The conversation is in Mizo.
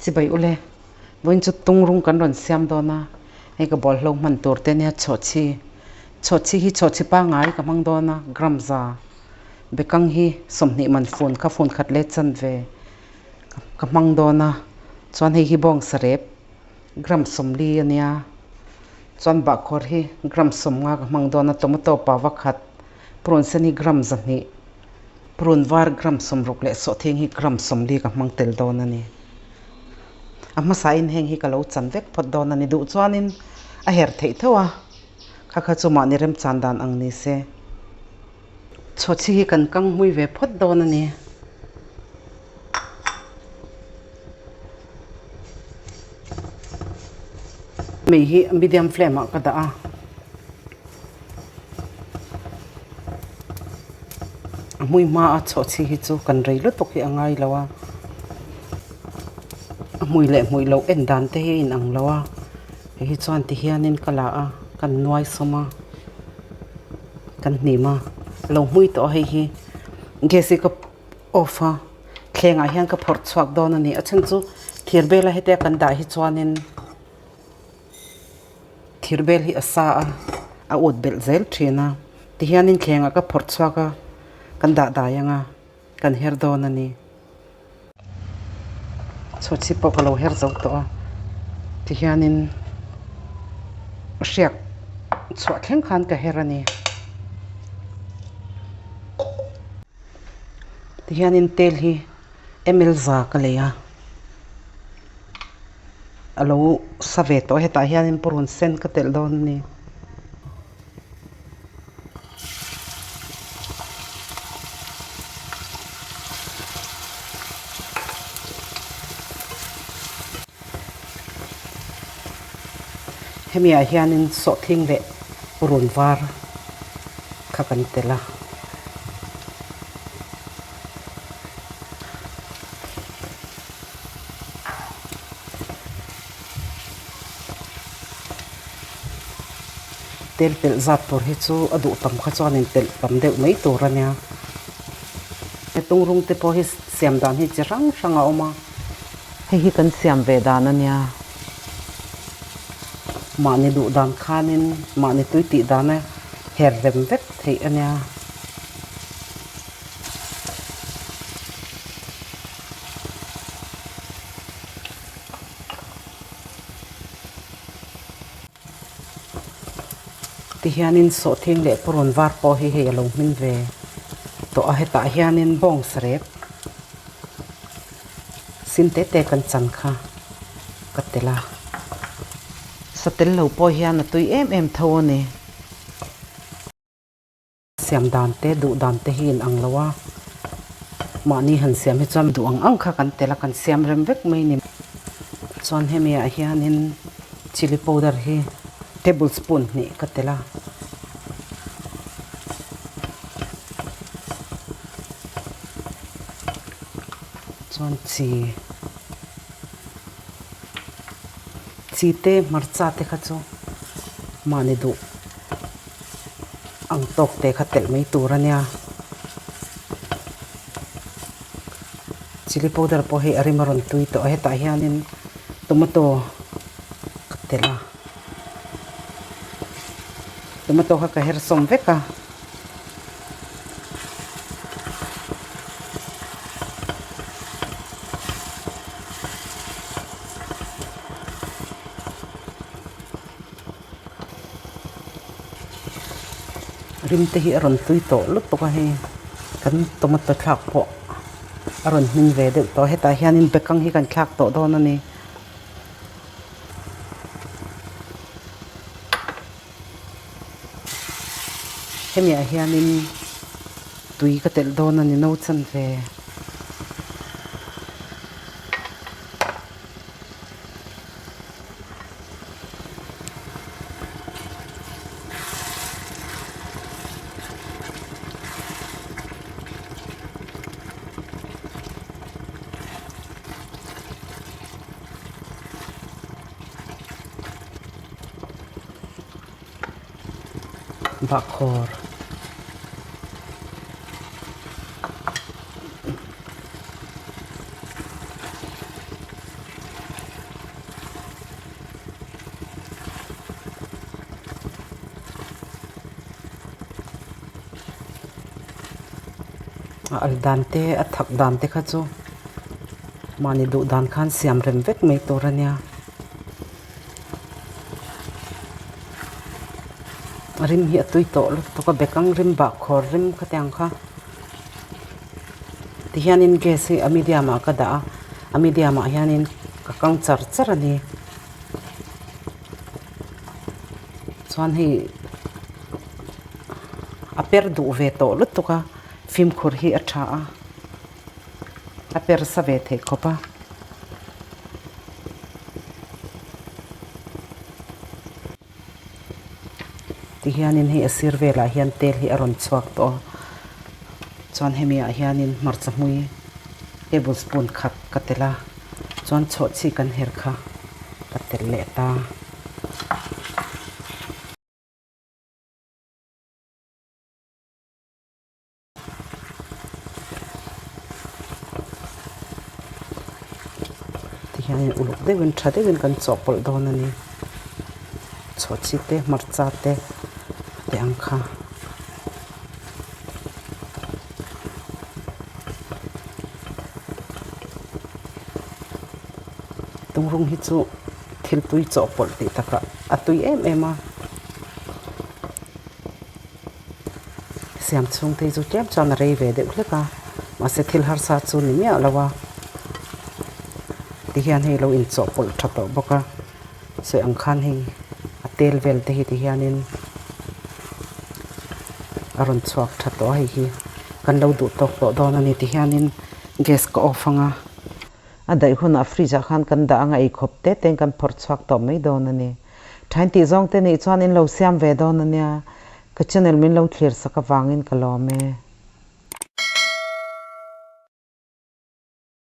Chibai ule, vawiin chu tungrung kan rawn siam dawn a, hei ka bawlhlo hman tur te nia chhawhchhi, chhawhchhi hi chhawhchhi pangngai ka hmang dawn a, gram za bekang hi 20 man fun kha fun khat leh chanve ka hmang dawn a, chuan hei hi bawng sarep gram 40 a nia, chuan bahkhawr hi gram 50 ka hmang dawn a, tomato pava khat purun sen hi gram 200. Purun var gram 60 leh sawhthing hi gram 40 ka hmang tel dawn a ni. A hmasain heng hi ka lo chan vek phawt dawn a ni. Duh chuanin a her theih tho a, kha kha chu mahni remchan dan ang ni se. Chhawchhi hi kan kang hmui ve phawt dawn a ni. Mei hi medium flame ah ka dah a. A hmui hma a chhawhchhi hi chu kan rei lutuk hi a ngai lo a, a hmui leh hmui loh en dan te hi a inang lo a, hei hi chuan ti hianin ka la a, kan nuai sawm a, kan hnim a, a lo hmui tawh a hei hi gas hi ka off a, thlengah hian ka phawrh chhuak dawn a ni, a chhan chu thir bela hetia kan dah hi chuanin. Thir bel hi a sa a, a ut belh zel thin a, tihianin thlengah ka phawrh chhuak a, kan dah dai ang a, kan her dawn a ni. Chhawchhip pawh ka lo her zo tawh a, tihianin hriak chhuah thleng khan ka her a ni. Tihianin tel hi ml za ka lei a. A lo sa ve tawh a hetah hianin purun sen ka telh dawn a ni. Hemi ah hianin sawhthing leh purun var kha kan telh a. Tel pelh zat tur hi chu a duh tam kha chuan in telh tam deuh mai tur a nia. Tungrung te pawh hi siam dan hi chi hrang hrang a awm a. Hei hi kan siam ve dan a nia. Mahni duh dan khanin mahni tui tih dan a her rem vek theih a nia. Tihianin sawhthing leh purun var pawh hi hei a lo hmin ve tawh a, hetah hianin bawng sarep sin te te kan chan kha ka tel a, sa tel lo pawh hian a tui em em tho a ni. Siam dan te, duh dan te hi in ang lo a, mahni han siam hi chuan duh ang ang kha kan tel a, kan siam rem vek mai ni. Chuan hemi ah hianin chilli powder hi table spoon hnih ka tel a. Chuan chi, chi te hmarcha te kha chu mahni duh. Ang tawk te kha telh mai tur a nia. Chilli powder pawh hi a rim a rawn tui tawh a, hetah hianin tomato ka telh a, tomato kha ka her sawm vek a. Rim te hi a rawn tui tawh lutuk a hei kan tomato thlak pawh a rawn hmin ve deuh tawh a hetah hianin bekang hi kan thlak tawh dawn a ni. Hemi ah hianin tui ka telh dawn a ni no chanve. Bahkhawr. A al dan te a thak dan te kha chu mahni duh dan khan siam rem vek mai tur a nia. A rim hi a tui tawh lutuk a bekang rim bahkhawr rim khatiang kha tihianin gas hi a medium ah ka dah a a medium ah hianin ka kang char char a ni chuan hei a per duh ve tawh lutuk a fimkhur hi a tha a a per sa ve theih khawp a. Tihianin hei a sir velah hian tel hi a rawn chhuak tawh a, chuan hemi ah hianin hmarcha hmui table spoon khat ka telh a, chuan chhawhchhi kan her kha ka telh leh ta. Tihianin uluk deuhin tha deuhin kan chawhpawlh dawn a ni. Chhawhchhi te hmarcha te te ang kha. Tungrung hi chu thil tui chawhpawlh tih takah a tui em em a. Siam chhung te hi chu tlem chuan a rei ve deuh hlek a, mahse thil harsa chu ni miah lo a, tihian hei lo inchawhpawlh tha tawh bawk a, sawi ang khan hei a tel vel te hi tihianin a rawn chhuak tha tawh a hei hi kan lo duh tawk tawh dawn a ni tihianin gas ka off ang a, a daih hunah fridge ah khan kan dah ang a eikhawp te te in kan phawrh chhuak tawh mai dawn a ni. Thain tih zawng te nih chuan in lo siam ve dawn a nia, ka channel min lo thlir sak avangin ka lawm e.